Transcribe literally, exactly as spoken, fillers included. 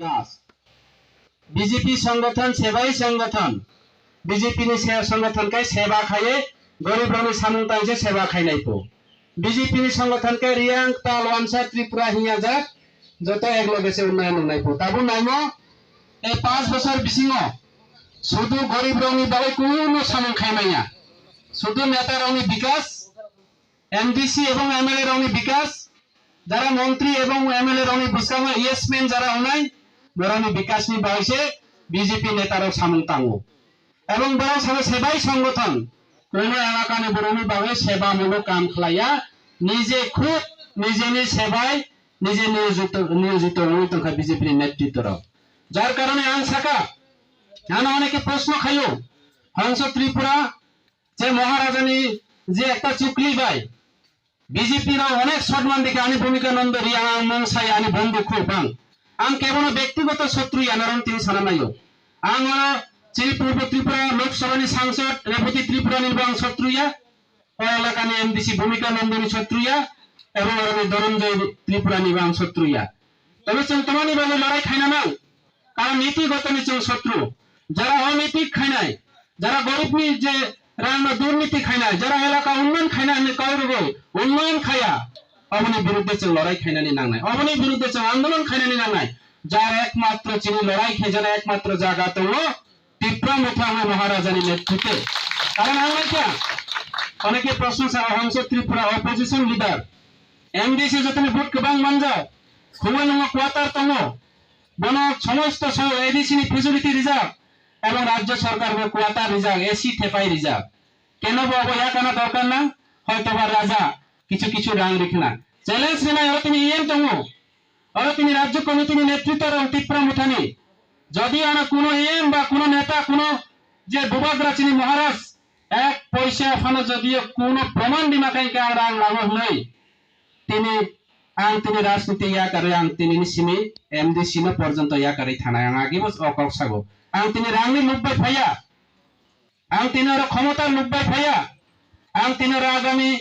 Yes. B J P songothon sebai songothon, B J P ni se songothon kai seba khaye, gorib rokni samung tangse seba khainai po. B J P ni songothon kai Riang, Tal, Wansa, Tripura hinya jak, joto ek loge se unnayon wngnai po. Tabuk naimo, e panch bosor bisingo sudu gorib rokni bagwi kuno samung khaimanya. Sudu neta rokni bikas, M D C ebong M L A rokni bikas, jara montri ebong M L A rokni bwskango yes man jara wngnai, borokni bikasni bagwi se B J P neta rok samung tango. Ebong borok sabo sebai songothon, kono elakani borokni bagwi seba molo kam khlaiya, nije khud nijeni sebai, nije niyojito, niyojito wngwi tongkha B J P ni netritto rok. Jar karone ang saka, ano oneke proshno khaio, Hangso Tripura je Maharajani je ekta chukli bai B J P rok onek sotman dikhe ani Bhumika Nando Riang ang mung sai ani bondhu khub ang. Ang kebono bektigoto sotru ya naron tini sana naio. Ang oro chini Purbo Tripura Lok Sabha ni sangsod Reboti Tripura ni bo ang sotru ya. O elakani M D C Bhumika Nandoni sotru ya. Ebong oroni Dhananjay Tripura ni bo ang sotru ya. Tobe chwng tomani bagwi lorai khaina nang. Karon niti gotoni chwng sotru. Jara oniti khainai, jara goribni je rangno durniti khainai, jara elaka unnayan khainai hinwi kau rwgwi unnayan khaya, oboni biruddhe chwng lorai khainani nangnai. Oboni biruddhe chwng andolon khainani nangnai. Jar ekmatro chini lorai khaijana ekmatro jaga tongo Tipra Motha wngwi Maharajani netritwe. Karon ang naikha, oneke proshno sa, Hangso Tripura opposition leader, M D C jotoni vote kwbang manjak, khungwi nwngo quarter tongo. Bono somosto so A D C ni facility rijak, ebong rajya sarkar bo quarter rijak, A C thepai rijak. Keno bo obo yakana dorkar na, hoito ba raja kichu kichu rang rikhna. Challenge rinai oro tini E M tongo. Oro tini rajya committee ni netritto rok Tipra Mothani. Jodi ano kuno E M ba kuno neta, kuno je bubagra chini Maharaj, ek poisa phano jodi kuno proman rima khe ang rang nango hinwi, tini ang tini rajniti yakarwi ang tini ni simi M D C no porjonto yakarwi thanai ang agi bo o kok sago. Ang tini rangni luk bai phaiya, ang tini oro khomota luk bai phaiya, ang tini oro agami